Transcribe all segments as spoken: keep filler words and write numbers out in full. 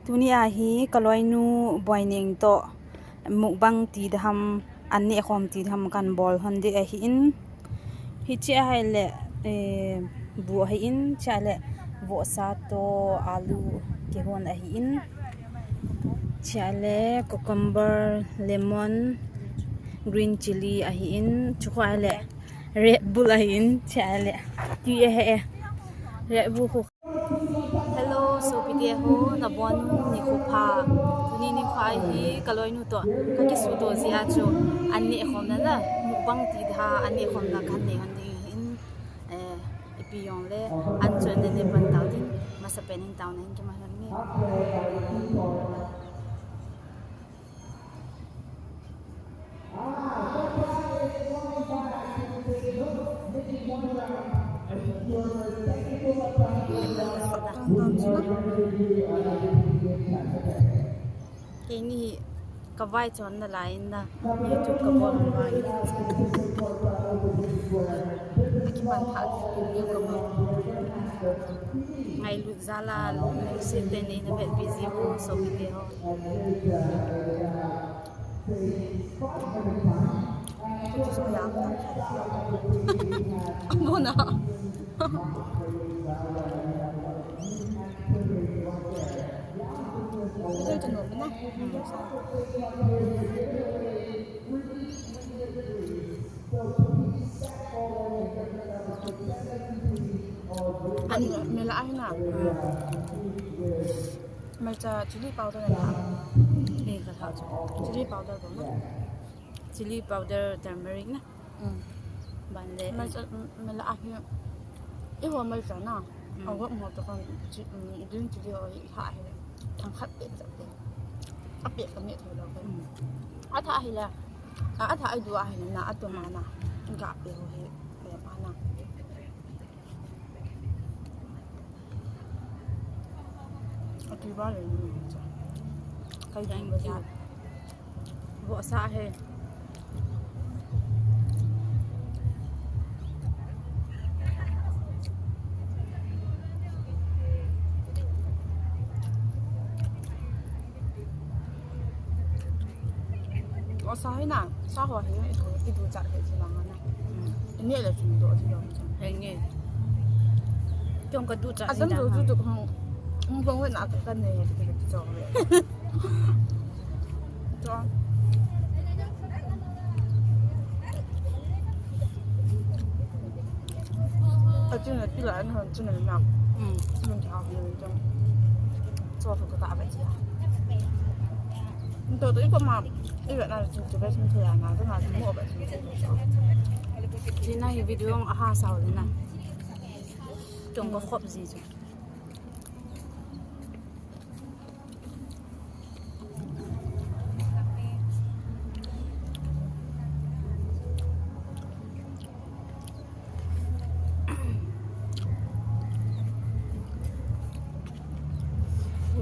Tuni a hi kaloinu Boineng toh mukbang ti daham, an neh khom ti daham kan bol hon ding ahin. Hiche ahile, eh, bu ahin, chule vohsa toh alu kihon ahin. Chule cucumber, lemon, green chili ahin. Chukhu ahile Red Bull ahin. Chule ti ahi e. Red Bull khu. Hello, sopite ho, nabon un, nikho pha. Tuni nikho hi kaloinu toh kakisuto jeh a chu an neh khomna la, mukbang ti daham an neh khomna kan nei hon ding ahin, eh, ipi jongle an chu an neh pan tau ding, masapen in taona hin kiman hon nge. Keini kavaichon nalai in na YouTube kabol nalai. Akipan pha video kabol. Ngailut jal a lungset tah in nei na vetpi jiu, sopite ho. Abona. An mela ahina. Maicha chili powder na. Ni ka tha chu. Chili powder bol na. Chili powder, turmeric na. Mm. Ban le. Maicha, mm, mela ahi. Eiho maicha na. Mm. Awak mo to kan chi, mm, green chili ho hi ha hi. Thang khat pe cha pe. A pe ka me thei lou pe. Mm. A tha hi la. A, a tha ai du a hi na, a tu ma na. Ga pe ho hi. Pe ma na. Ati ba le ni cha. Kai dang ba cha. Vohsa he. O sa hi na, sa ho hi, i du, i du cha hi chi lang na. Mm. Ni le chun do chi lo. Henge. Chong ka du cha. A dam du du hong. Ung bong we na ka kan ne ki ki cho. Cho. A chin na ti la an hon chin na. Mm. Chin ka ha ni chong. Cho ka ta ba chi. Nto to i ko ma, i ga na chin to ba chin to ya na, to na mo ba chin to. Chin na hi video ong aha sao le na. Tong ko khop ji chu.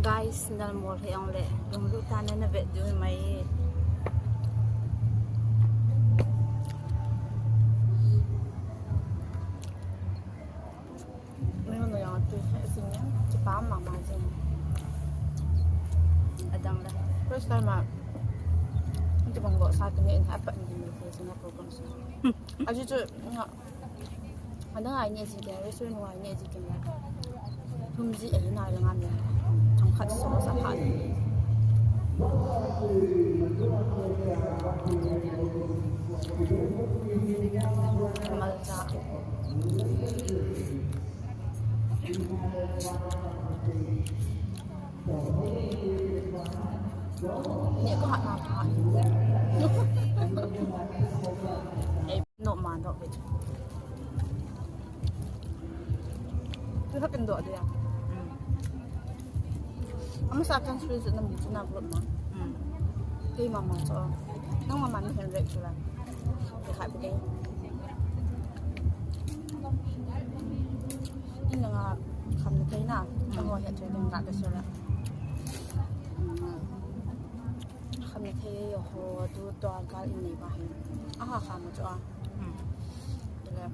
Guys, nal mol he ong le, lunglut tah in na vet diu mai. Mai hon yang tu he sing ya, kipa mama jing. Adang la. First time a, tu bang vohsa tu nge in ha pa ni ni ke sing ya program sing. Aji chu nga, adang ai ne ji ke, restaurant ai ne ji ke. Thum ji e na la ngam ya. Thang khat so sa pha. Malcha. Ni ko hat na pha. Eh, no ma no bit. Tu ha kin do dia. Hmm. Ama sa kan sui sui na mi sui na vlog ma. Hmm. Kei mama cho. Nang mama ni hen rek sula. Kei khat kei. In nga kham ni kei na. Hmm. Ang ho het sui ding ka sula. Hmm. Kham na thei ho tu to a gal in nei ba hin. Aha kham cho a. Hmm. Tule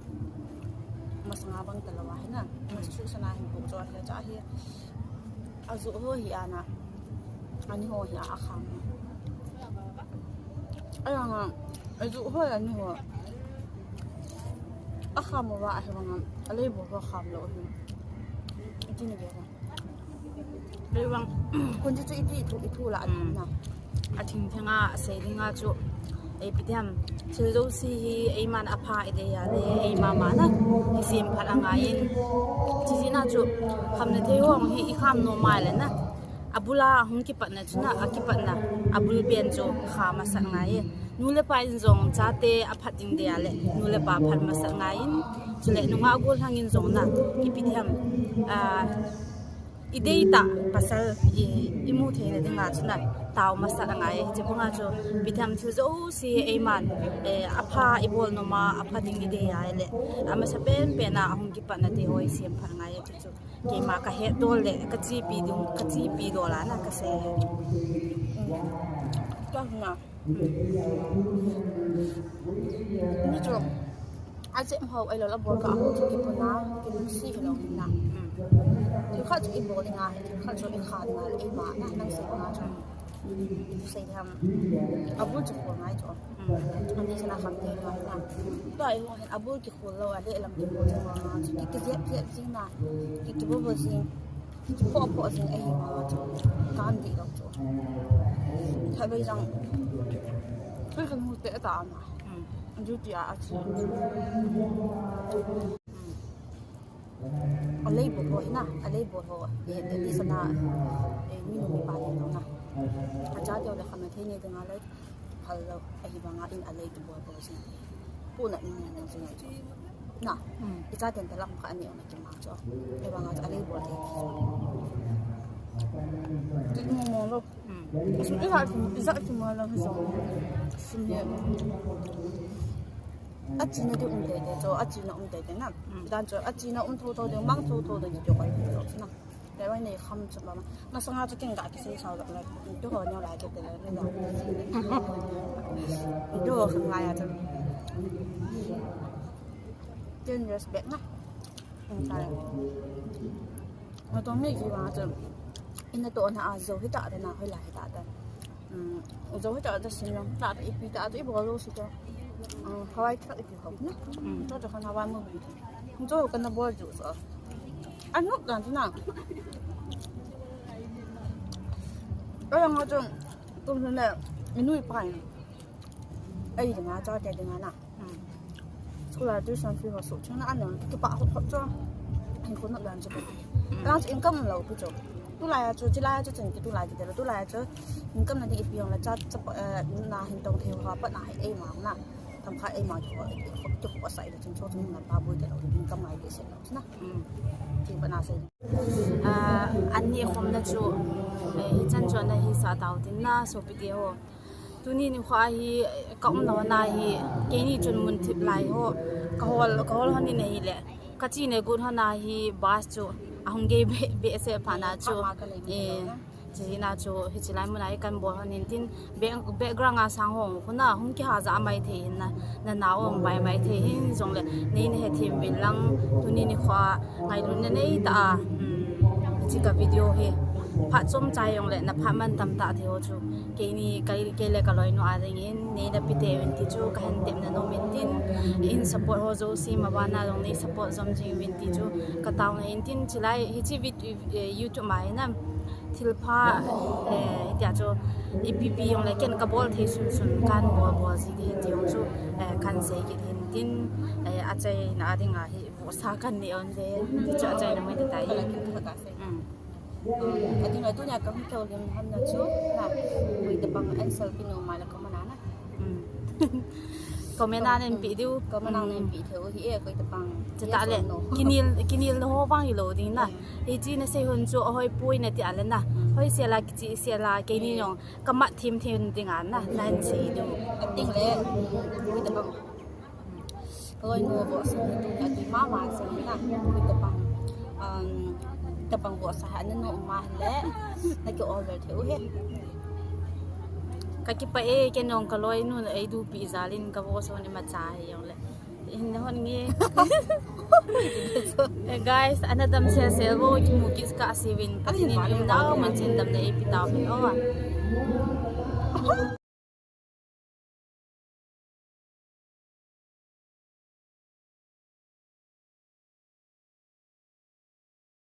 masanga bang talo a hin na. Hmm. Mas chu sana hin pu cho a hin cha hi. Azu ho hi ana. Ani ho hi a kham. Ai ang a, ai ju ho ani ho. A kham uva a hi vang a, a lei bol ho kham lou hi. Iti ni ve. Lei vang. Kun chu chu iti thu, i thu la a thim na. A thim theng a, a sei ding a chu. Ei pi diam. Thil jouse hi, ei man a pha i dei a le, ei ma ma na. I sem phat a ngai in. Chi chi na chu. Kham na thei ho hi, i kham nom a le na. A bul a hung kipatna chu na, a kipatna, a bul pen chu kha masat ngai e. Nu le pa in jong chate a phat ding dei a le, nu le pa phat masat ngai in, chule nungah gollhang in jong na, ipi ti ham, ah, i dei tah pasal i, i mu theina ding a chu na, tao masat ngai e. Hiche bang a chu, ipi ti ham thil jouse ei man, eh, a pha i bol nom a, a pha ding i dei a le, a masa pen pen a hung kipatna te ho i sem phat ngai e chu chu. Keima ka het dol le, ka chepi ding, ka chepi dol a na ka sei. Ka na. Ni chu. A chem ho, ai lo la bol ka ho chu kipuna, kimusi lo na. Thil khat chu i bol ding a, thil khat chu i kha ding a, i ma na, nang sei na chu. Sei ham. A bul chu khol ngai chu. Ani sana kham te ngai na. Tua i ho hin a bul kikhol lou a, le lam kikhol lou a. Chu ki, kijep jep jing na. Ki, kibo bo jing. Ki, kipo po jing ahi ma chu. Kan di lou chu. Tha bei jang. Koi kan mu te ta ma. Ju ti a a chi. A lei bol ho hi na, a lei bol ho. E, e, ni sana, e, mi nu mi pa le lo na. A cha teo le kham na thei ni ding a le, phal lo, ahi vang a in a lei tu bol bol si. Pu na ni ni ni si na. Na, i cha ten ta lam kha ni na ki ma cho. E vang a a lei bol thei. Ti mo mo lo. Asun i ha tum, i sa tum ma lang so. Sun ye. A china di um te te cho, a china um te te na. Dan cho, a china um tho tho de, mang tho tho de cho kai cho na. Te wai nei kham cho ma. Ma sanga cho king ga ki sei sao la. Tu ho nyo la ke te la na. Tu ho kham ga ya cho. Ten years back na. Ang ta. Nga tong mi ki wa cho. Ina to na a zo hi ta de na, hoi la hi ta de. Um, zo hi ta de sin long ta de, ipi ta de, i bol lo si to. Um, Hawaii truck ipi ho na. Um, to to kana wa mo bi. To kana bol ju so. An nok dan na. Ai nga cho. Tum na. Inu i pa. Ai nga cha te de nga na. School a tuition fee ho soh chang na, an jong kipah hop hop chu. Hin khun nop dan chu. Lang chu income lo pi chu. Tulai a chu, chilai a chu chun ki tulai ki te lo. Tulai a chu income na ding ipi jong le cha, cha, eh, na hin tong thei ho pa na hi ei ma na. Tham kha ei ma ki ho, ki ho, ki ho sai le chun chu chun na pa bui te lo, income ngai ki se lo na. Ki pa na se. Ah, an ni khom na chu, eh, hichan chu na hi sa tau tin na, sopi te ho. Tuni nikho hi ka umna hon a hi, keini chun mun thip lai ho, ka hol, ka hol hon in ahile, ka chena got hon a hi bus chu ahung gei be, behseh phat na chu, eh, chena chu, hiche lai mun a hi kan bol hon in tin, back, background a sang ho khu na hung kiha ja mai thei hin na, na nao um bai mai thei hin jongle, nei na hethem uvin lang, tuni nikho a ngailutna nei tah a, um, hiche ka video hi phat chomcha jongle, na phat man tam tah thei ho chu. Keini, kei, kei le ka loinu a dingin, nei na pi tei uvin ti chu, ka hen tepna nom in tin, in support ho jouse ma bana jong nei support jom jing uvin ti chu, ka taona in tin, chilai, hiche vid-, eh, YouTube ma hi na, thilpha, eh, hitia chu, ipi pi jong le ken ka bol thei sun sun, kan bol bol ji ding ti jong chu, eh, kan sei kit hin tin, eh, achaina a ding a hi, vohsa kan nei un ve, ti chu achaina mai ta tai. Um. Ading a tunia ka hung kihoulim hon na chu, na, koi tabang answer pi nom a le comment a na. Um. Comment a nen pi diu. Comment a nen pi thei u hi e, koi tabang. Chutah le, yes or no. Kinel, kinelna ho vang hilou ding na. Hiche na sei hon chu ahoi poi na ti a le na. Hoi sel a kichih sel a, keini jong ka mat thim thim ding a na, na hin sei diu. Ading le, koi tabang. Ka loinu vohsa hi tunia tui mama jing na, koi tabang, um, tabang vohsa hi ana nom ma le, na ki order thei u hi. Ka kipah e, ken jong ka loinu na ei dupi jal in ka vohsa ni ma cha hi jong le. Hin hon nge. Eh, guys, ana dam sel sel bo, kimu kit kah seuvin. Pathen in um dau man chen damna eipe tauhen o.